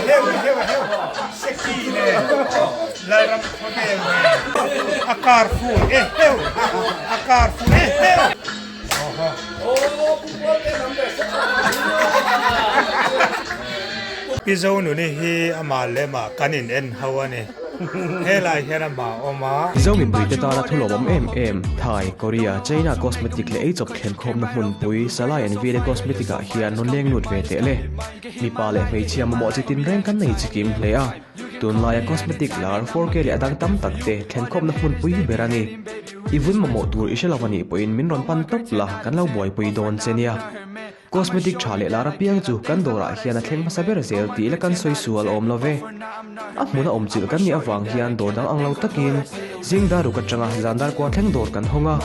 Eheu eheu eheu Seki nen Lalram khawvel nen a kar full eheu a kar full eheu. Pi Zonuni hi amah leh mah kan in en ho a ni. Helai hian amah a awm a. Mizo mipuite tana thu lawmawm em em, Thai, Korea, China cosmetic leh eichawp thlenkhawmna hmunpui Salai and Vile Cosmetic ah hian rawn leng lut ve teh le. Mipa leh hmeichhia mamawh chi tinreng kan nei chikim hle a, tunlaia cosmetic lar 4K leh a dang tam tak te thlenkhawmna hmunpui ber a ni. I vun mamawh tur i hre lo a nih pawhin min rawn pan tawp la, kan lo buaipui dawn che nia. Cosmetic tha leh lar apiang chu kan dawrah hian a thleng hmasa ber zel tih la kan sawi sual awm lo ve. A hmuna awm chilh kan nih avang hian dawr dang ang lo takin zing dar ruk atanga zan dar kua thleng dawr kan hawng a,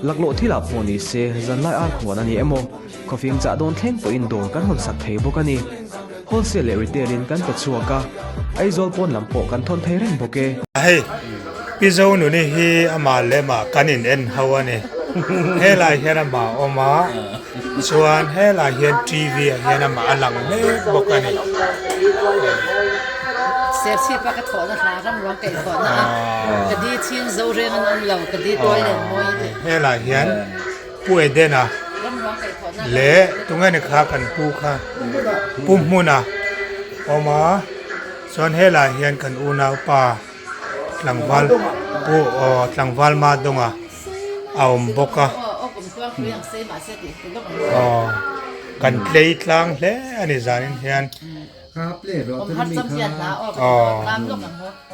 laklawh thilah pawh ni se zanlai ar khuan a ni emaw, khawfing chah dawn thleng pawhin dawr kan hawn sak thei bawk a ni. Wholesale leh retail in kan pe chhuak a, Aizawl pawn lam pawh kan thawn thei reng bawk e. Hei, Pi Zonuni hi amah leh mah kan in en ho a ni. Helai hian amah a awm a, chuan helai hian TV ah hian amah a lang mek bawk a ni. Serchhip a ka thawhna hla ram ruang kaih thawhna a, ka di chhing zo reng an awm lo, ka di tuai len mawi a ti. Helai hian Pu Edena leh tunge ni kha kan pu kha Pu Hmuna awm a chuan helai hian kan unaupa tlangval pu aw tlangval Madonga a awm bawk a aw kan tlei tlang hle a ni zanin hian.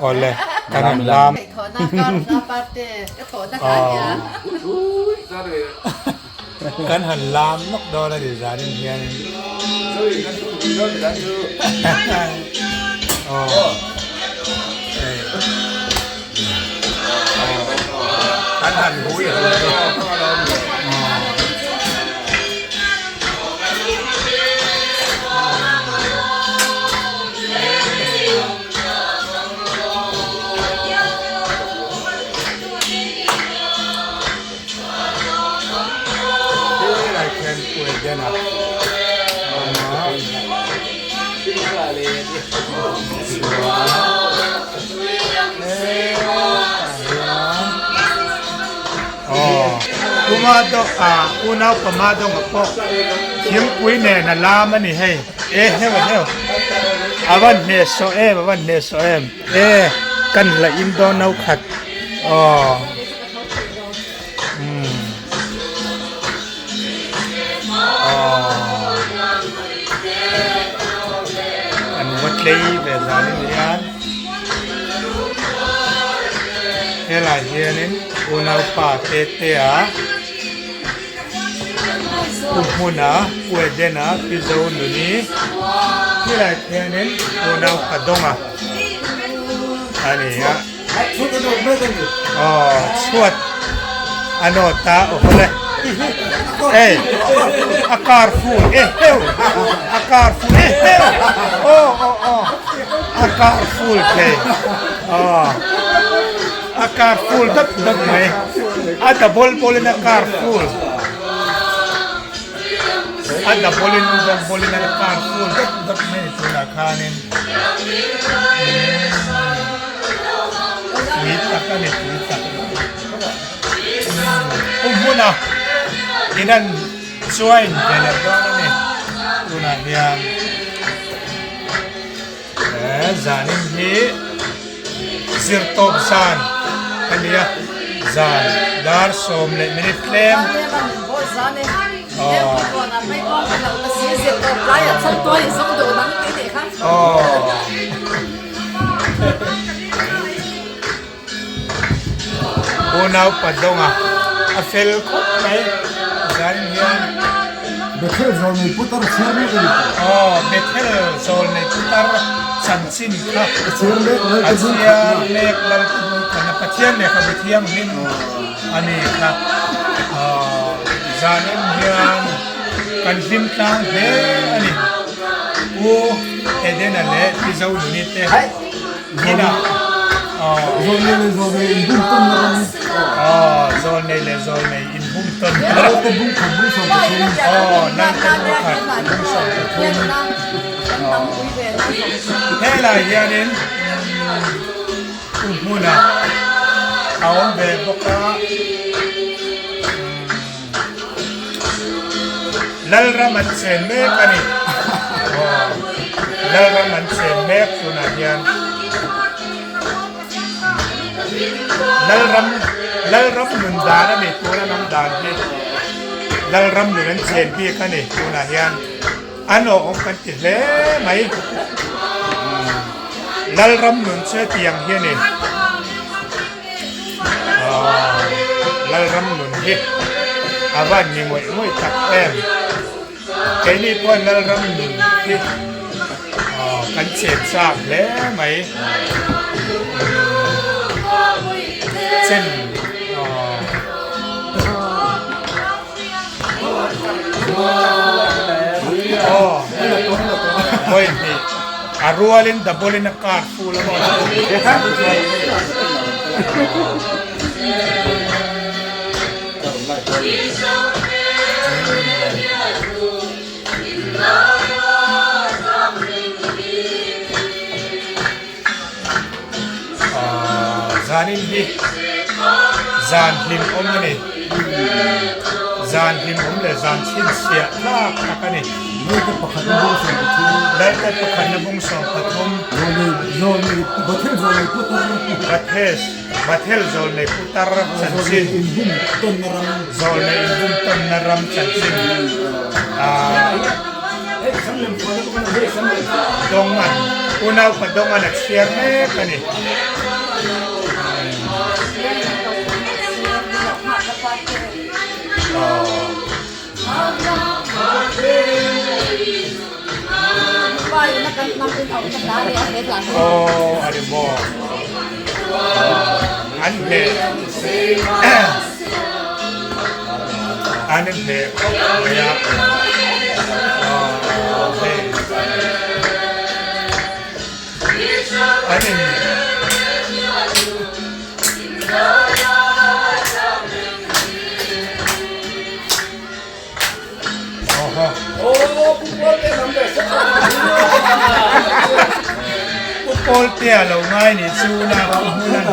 Awle kan han lam. Kan han lam nawk dawn a ni zanin hianin. Kan han hui Kuma dawh ah unau pama dawnga pawh thingpui nen a lam a ni hei e heuh heuh a van hnehsawh em a van hnehsawh em e kan la in dawn no khat aw umm aw an va tlei ve zan in hian helai hianin unaupa te te a Pu Hmuna, Pu Edena, Pi Zonuni helai khianin unaupa Dawnga a ni a. Aw chhuat a nawt a aw hawle hei a car full e heu a car full e heu aw aw aw a car full thei aw a car full dap dap mai a double ball in a car full a double in double in a car full dap dap mai tunah khanin. Tui tak a ni tui tak Pu Hmuna in an chuain ve leh dawn a ni tunah hian he zanin hi zirtawp zan a ni a zan dar sawm leh minute tlem Aw. Unau Padawnga a fel khawp mai zan hian Bethel zawlnei putar chhiar mek a ni tih. Aw Bethel zawlnei putar chanchin kha a chhiar mek Lalpuikhana Pathian lehkhabu thianghlim a ni kha. Aw zanin hian kan hlim tlang hle a ni. Pu Edena leh Pi Zonuni te inah aw. Zawlnei leh zawlnei inbum tawnna ram. Aw zawlnei leh zawlnei in. bung tawn Lalte bung khat bung 13 aw Lalte bung khat bung 13 Helai hianin hmun a a awm ve bawk a Lalram an chen mek a ni aw Lalram an chen mek tunah hian. Lalram Lalram nun dan a ni tuna lam dan hi Lalram nun an chen bik a ni tunah hian an awhawm kan ti hle mai Lalram nun chu hetiang hi a ni aaa Lalram nun hi a van ni ngawih ngawih tak em. Keini pawhin Lalram nun hi kan chen chak hle mai. Chen aw vawi hnih a rualin double in a card full a maw. Zanin hi zan hlim awm a ni. Zan hlim awm leh zan chhinchhiah tlak tak a ni. Lalte pakhatna bung 13. Lalte pakhatna bung 13. Bathel zawlnei putar. Bathes. Bathel zawlnei putar chanchin. Zawlnei inbum tawnna ram chanchin. Dawngan, unaupa Dawngan a chhiar mek a ni. Aw a ni maw an hneh an inhneh khawp mai a aw hei an in Pu Pawltea lo ngai nih chu na pu hmun an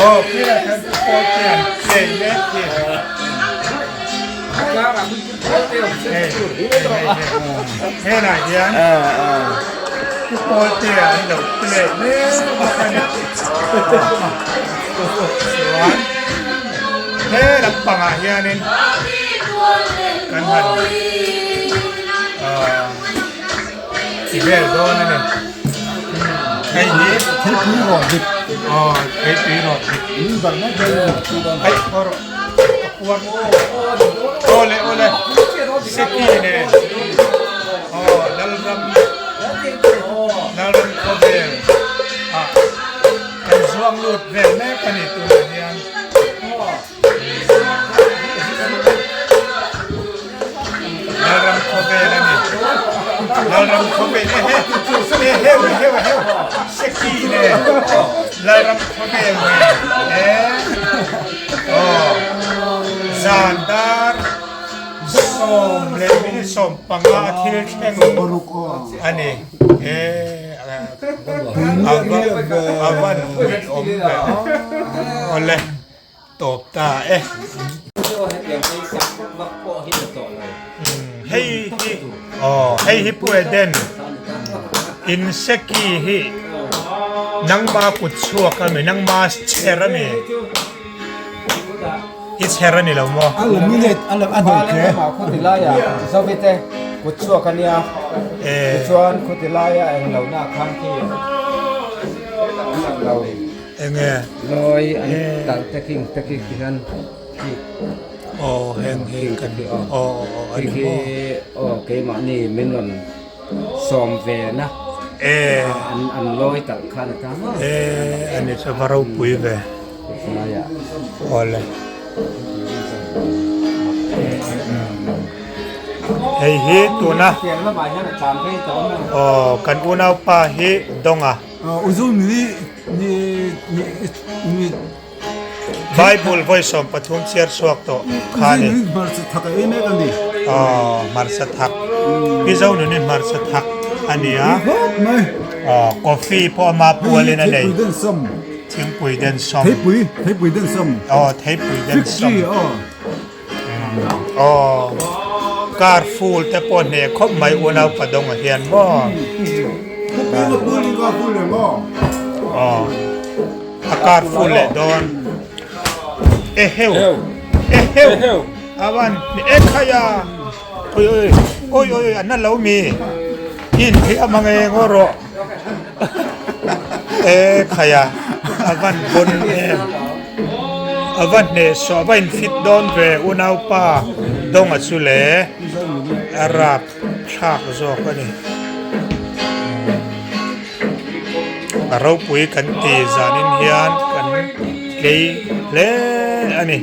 aw khilai khan Pu Pawltea an play mek khi hei hei helai hian Pu Pawltea an lo play mek bawk a ni chuan. He lampangah hianin kan han ahh ti vel dawn a ni. Hei hi Theipui rawh dik. Aw theipui rawh dik. In barh mai dawn a ni. Hei aw rawh ka puar awle awle city nen aw Lalram Lalram khawvel ah kan zuang lut vel mek a ni tunah hian. Lalram khawvel a ni. Lalram khawvel e he e heu e heu e heu seki ne Lalram khawvel ne e aw zan dar 10:15 a thil thleng a ni e a van awm ve awle. Tawp ta e. Hei hi aw hei hi Pu Eden in seki hi nangma kut chhuak a mi nangma chher a mi i chher a ni lo maw. A laminate a hnawh hle. Zovite kut chhuak a nia tichuan khuti laia englohna a kham khi a lo. Enge? Lawi an talh te king te khi ti hian khi. Aw heng hi kan aw aw aw a ni maw? Khi aw keimahni min rawn sawm ve na an an lawi talh khan a ta maw? E a ni chu va ropui ve. Awle. Hei hi tuna aw kan unaupa hi Dawnga. Uzu ni ni ni ni. Bible vawi 13 chhiar chhuak tawh kha a ni. Hmarcha thak a ei mek a ni. Aw, hmarcha thak. Pi Zonuni hmarcha thak a ni a. Aw, coffee pawh ama pualin a nei. Theipui den sawm. Thingpui den sawm. Theipui, theipui den sawm. Aw, theipui den sawm. Fig tree, aw. Aw, car full te pawh hneh khawp mai unau Padawngah hian maw? Aw, a car full leh dawn. Eheu, eheu, awan e khaia, oi oi oi oi oi an lo mi, in hi a mang eng aw rawh. E khaia, avan bon em. A va hnehsawh a va infit dawn ve unaupa Dawnga chu le a rap thlak zawk a ni. A ropui kan ti zanin hian kan tlei hle a ni.